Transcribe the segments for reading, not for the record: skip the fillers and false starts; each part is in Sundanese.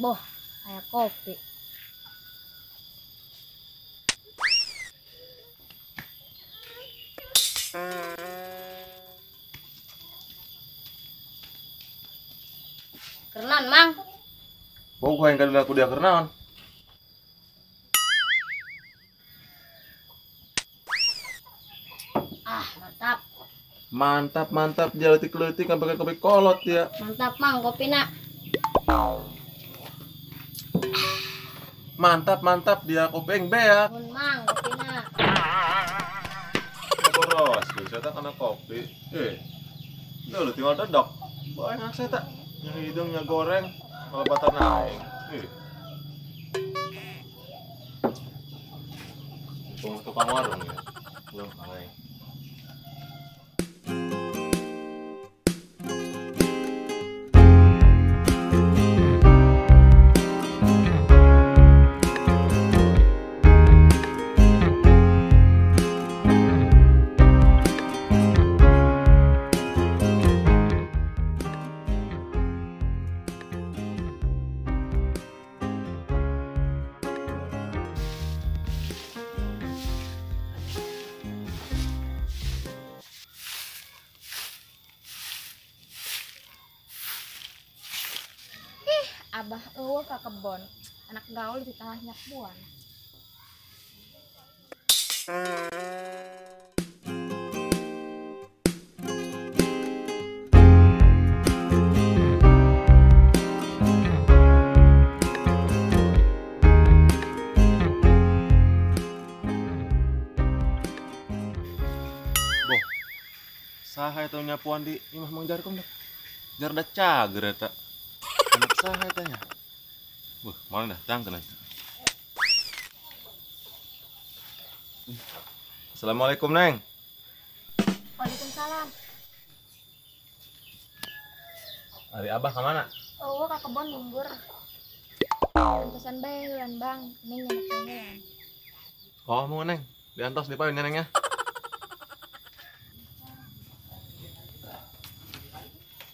Boh, kayak kopi. Kernan, Mang. Boh, yang kali aku dia kernan. Ah, mantap. Mantap, mantap. Dia letik-letik sampai kopi kolot dia. Mantap, Mang, kopi nak. Mantap, mantap dia kopeng be ya. Mang, kopina. Boros, saya tak kena kopi. Udah lu tinggal dedok. Banyak saya tak. Yang hidungnya goreng, malah batal naik. Tukang warung ya. Belum naik. Abah eueuh ka kebon, anak gaul di tengah nyapuan. Boh, saha eta nyapuan di imah Mang Jarkom dah. Jarda cager eta. Anak saha tanya. Wah, malah datang kena. Assalamualaikum, Neng. Waalaikumsalam. Ari Abah kemana? Oh, ke kebon lembur. Antosan bae heulan, Bang. Neng nyenek heula. Oh, mau Neng. Diantos di payun Nengnya.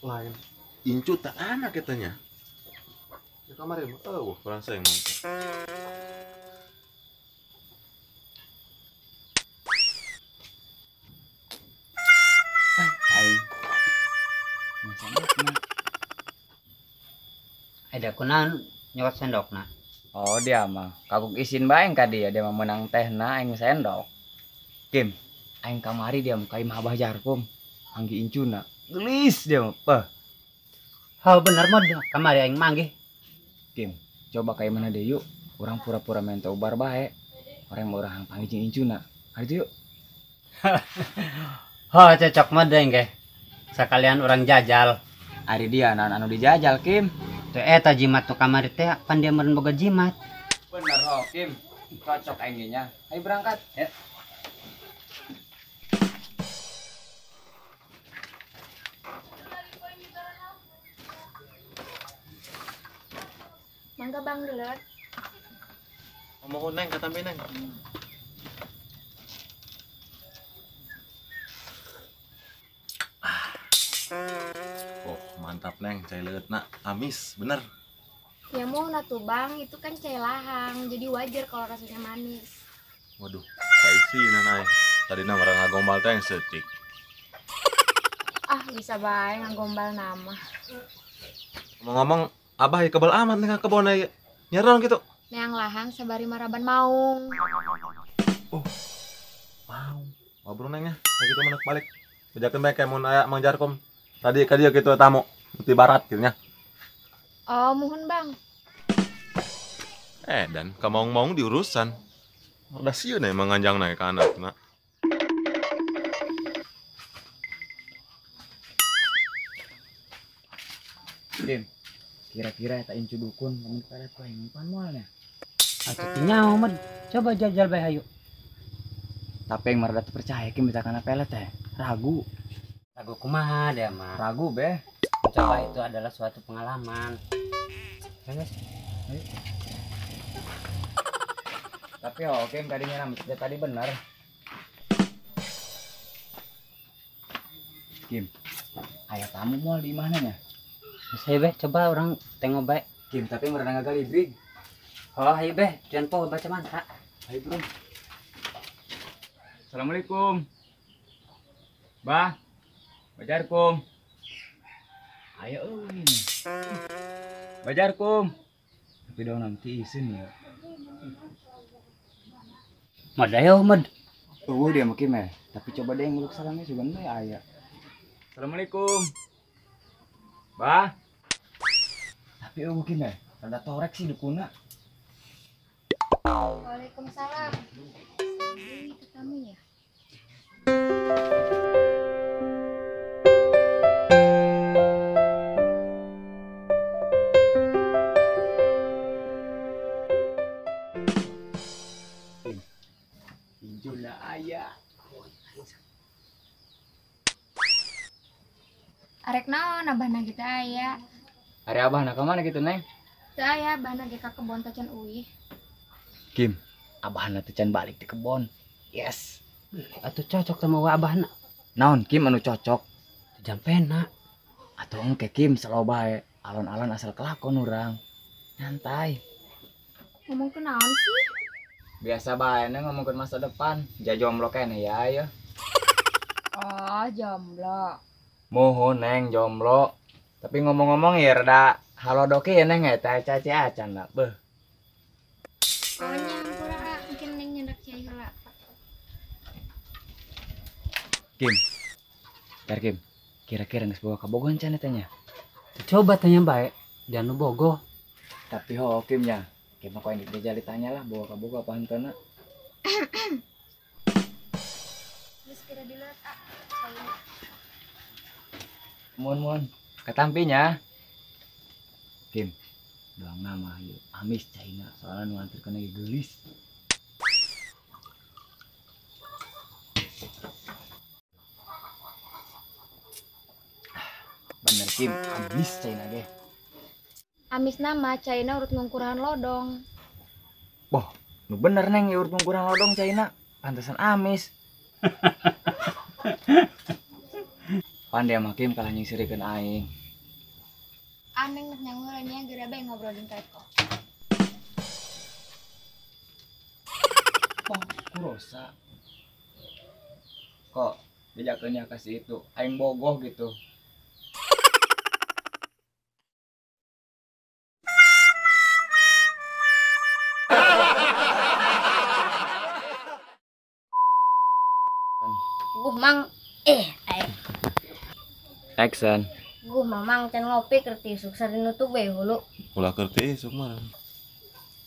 Lain. Incu tak anak katanya. Di kamar ya, oh, kurang sayang. Aing. Ada kunaon nyokot sendokna. Oh, dia mah kagok isin bae ka dia, dia mah menang tehna aing sendok. Kim, aing kamari dia mah ka imah Abah Jarkum. Anggi incuna. Gelis dia mah. Peh. Oh bener mod, kamari aing manggih. Kim, coba kayak mana deh yuk. Orang pura-pura main ubar bae. Orang mau orang panggil jeung incuna. Hari yuk. Oh cocok mod aing ge. Sekalian orang jajal. Ari dia naon anu dijajal, Kim. Teu eta jimat tu kamari teh pan dia meureun boga jimat. Bener ho, Kim. Cocok aing nya. Ayo berangkat. Ya. Mangga Bang dulu. Ngomong Neng, kata Neng. Oh, mantap Neng, cai leueutna amis, bener. Ya mau tuh Bang, itu kan cai lahang, jadi wajar kalau rasanya manis. Waduh, kaisinan aing. Tadina marang ngagombal teh yang seutik. Ah, bisa bae ngagombal nama. Ngomong-ngomong, abah ya kebal amat nih kebon ieu. Nyaron gitu. Neang lahang sabari maraban maung. Oh. Maung. Ngobrol nengnya, kayak gitu menak balik. Bejakeun bae kayak mun aya Mang Jarkom. Tadi ka dieu kitu tamu di barat kitu nya. Oh, muhun Bang. Dan kamaung-maung diurusan. Udah sieun emang nganjang naik ke anakna. Kim, kira-kira eta incu dukun lamun pelet ku aing pan moalnya. Atuh teu nyaho mah. Coba jajal bae hayu. Tapi yang marada teu percaya Kim eta kana pelet teh. Ragu. Ragu kumaha dia mah? Ragu beh. Coba itu adalah suatu pengalaman. Ya guys. Ayo. Tapi oke, tadinya nama tadi benar. Kim, ayah tamu mau di mana nya? Saya beh, coba orang tengok baik. Kim, tapi mereka gagal ibrig. Oh, ayo beh, jangan poho baca mantra. Ayo bro. Assalamualaikum. Bah, Bajarkum. Ayo, Bajarkum. Tapi dong nanti isin ya. Mad ayo mad. Oh dia mungkin ya. Tapi coba deh nguluk salamnya juga nih ayah. Assalamualaikum. Bah. Tapi oh mungkin ya. Rada torek sih dukuna. Waalaikumsalam. Ini ketemu ya. Ayah. Arek naon abahna kita aya. Ari abahna ka mana gitu neng? Teu aya abahna ge ka kebon teh can uih. Kim, abahna teh can balik di kebon. Yes. Atuh cocok sama wa abahna. Naon Kim anu cocok? Jampena. Atuh engke Kim selalu bae, alon-alon asal kelakon urang. Nyantai. Ngomong ke naon sih? Biasa bae neng ngomongkeun masa depan, ja jomblo keneh ya ayo. Oh, jomblo. Mohon neng jomblo. Tapi ngomong-ngomong ya rada halodoke ya neng eta caci acan lah. Beuh. Oh nyampura ah, mungkin neng nyendak cai heula. Kim. Tar Kim. Kira-kira geus bawa ka Bogor can eta nya? Coba tanya bae, jangan nu bogoh. Tapi ho Kim nya. Kim mah yang dijali tanya lah bawa ka Bogor apa henteu. Geus kira dilihat ah. Mohon-mohon ketampinya. Kim, doang nama yuk amis China soalnya nu nganterkeun lagi geulis. Bener Kim, amis China ge. Amis nama China urut ngungkurahan lodong. Boh, nu bener neng urut ngungkurahan lodong China, pantesan amis. Pandai sama Kim kalah nyingsirekeun aing. Aneng nek nyangurannya geura bae ngobrol jeung Teko. Wah, kurosa. Kok bejakeun nya kasih itu, aing bogoh gitu. Guh mang Action. Guh mamang can ngopi kerti isuk sari nutup we hulu. Ulah kerti isuk mah.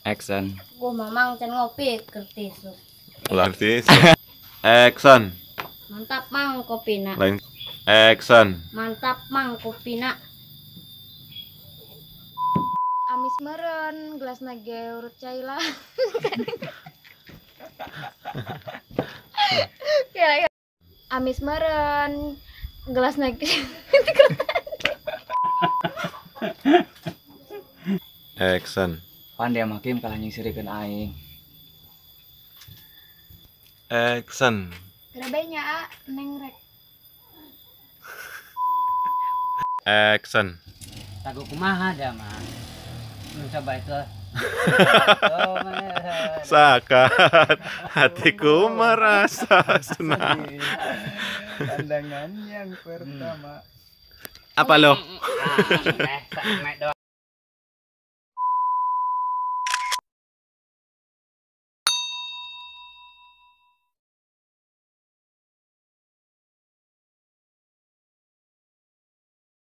Action. Guh mamang can ngopi kerti isuk. Ulah kerti isuk. Action. Mantap mang kopina. Lain. Action. Mantap mang kopina. Amis meren gelasna ge urut cai lah. Ya, ya. Amis meren gelas naik. Action. Pandai sama Kim kalah nyingsirekeun aing. Action. Geura bae nya a neng rek. Action. Ragu kumaha dia mah. Mencoba itu Sakat hatiku merasa senang. Pandangan yang pertama. Apa lo? Doang.